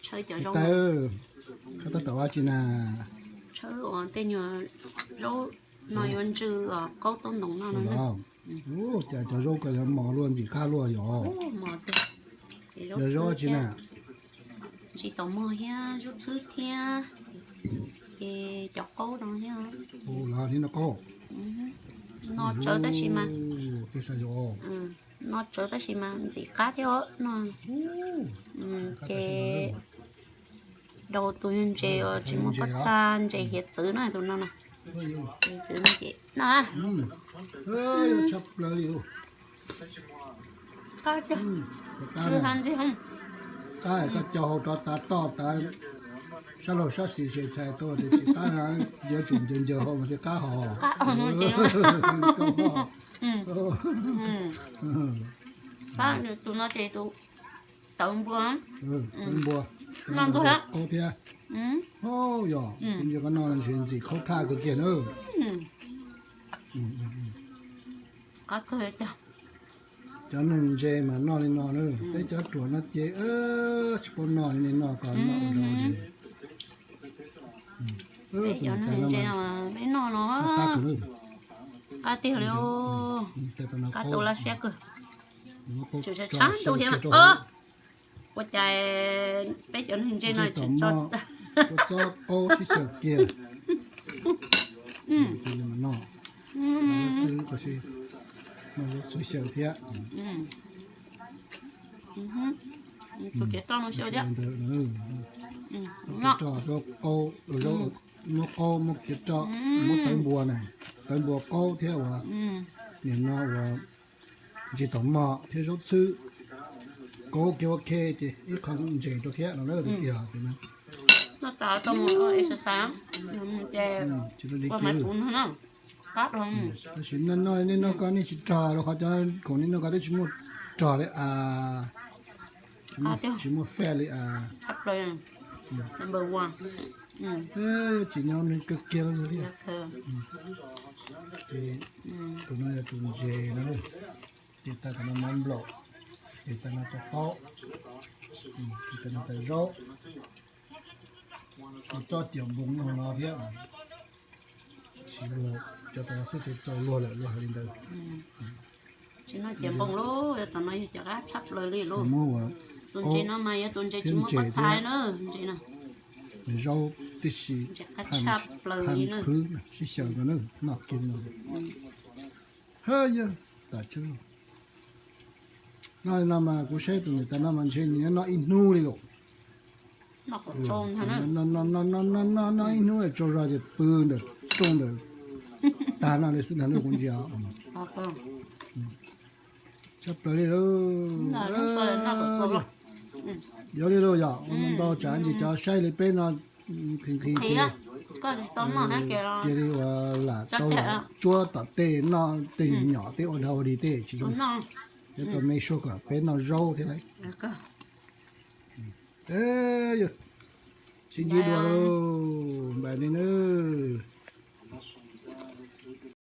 Tshawb cov zaub, koj tab tom ua dab tsi na? Tshawb uas tej nyuag zaub no yuav ntsw qaub taub ntoos no no. Cas cov zaub ko yuav mos luaj ntxim qab luaj yom? Yog zaub dab tsi na? Ntsis taum mog thiab zaub txhwb thiab, ces cov qaub no thiab. Los thiab no qaub. No tsawv tab sis mas, no tsawv tab sis mas ntxim qab thiab os no. Ces daus tus ntses uas tsis muaj pob txha, ntses hiav txwv no, tus no na. Hiav txwv no ces no. Qab, koj cog hauv rov tav toj tav sab laug sab xis ces txhais tau tias tsis qab na, yuav tsum ncaws ncaws hauv mas thiaj qab hos. Tus no ces tus tawv npua, tawv npua, noj ntuag qaub thiab. Yog kuv ntsia koj noj ntshe ntxim khaub thaj kawg kiag na. Cov neeg ntse mas noj li no na, peb cov ruam no ces tsis paub noj li no, kom noj ua dog li. Peb cov neeg ntse no peb noj no qab tiag li, qab tau laj siab kawg. Tseem tshab ntuj thiab mas. Ua cas peb cov neeg ntse no tsis tso, txob qaub sib xyaw kiag. Noj zaub txhwb thiab. Tus kiav roj no xyaw thiab. Roj qaub, muab qaub muab kiav roj, muab tawv npua na, tawv npua qaub thiab uas nim no uas ntsis taum mog thiab zaub txhwb, qaub kiag ua ke ces ib qho ntses rau thiab no na tiag tiag. Noj tas tau mus ua exercise ces ua mas kuv no na. Tab sis nej noj nej noj koj nej tsis rog rau qhov cov khoom nej noj koj twb tsis muaj rog li as, tsis muaj fat li as. Tsis nyob neeg kawg kiag li thiab. Tus no yog tus ntses no, ces tag tom no mov nplaum, ces tag no tau qaub, ces tag no tau zaub, ces txob ciav npoo no thiab. Tab sis luag cov tau xwb ces txaus luag lawm luag hais li ntawd. Tsis noj ciav npoo lauj, yog tom no yog cov qab tshaj plaws li lauj. Tus ntses no mas yog tus ntses tsis muaj pob txha na, ntses no. Zaub tib si, qab tshaj plaws li na. Sib xyaw no na, noj kiag no. Hab yog tas tsheb. Noj li no mas kuv saib tus niam tais no mas ntshe nws nyob noj ib hnub li lauj. Noj noj noj noj ib hnub tsaug zog ces pw ntawm rooj ntawm tag no li xwb ntag na kuv ntsia. Tshaj plaws li lauj. Yog li lauj yom, ua ntau tsav ntsis cov saib li peb no nqhis nqhis ces cia li ua lam tau tsuab tom tej noj tej nyom tej ua dog ua dig tej tsis zoo. Yuav tau me sua kom peb noj zaub thiab lauj. Sib ntsib dua lauj, npais li nawb.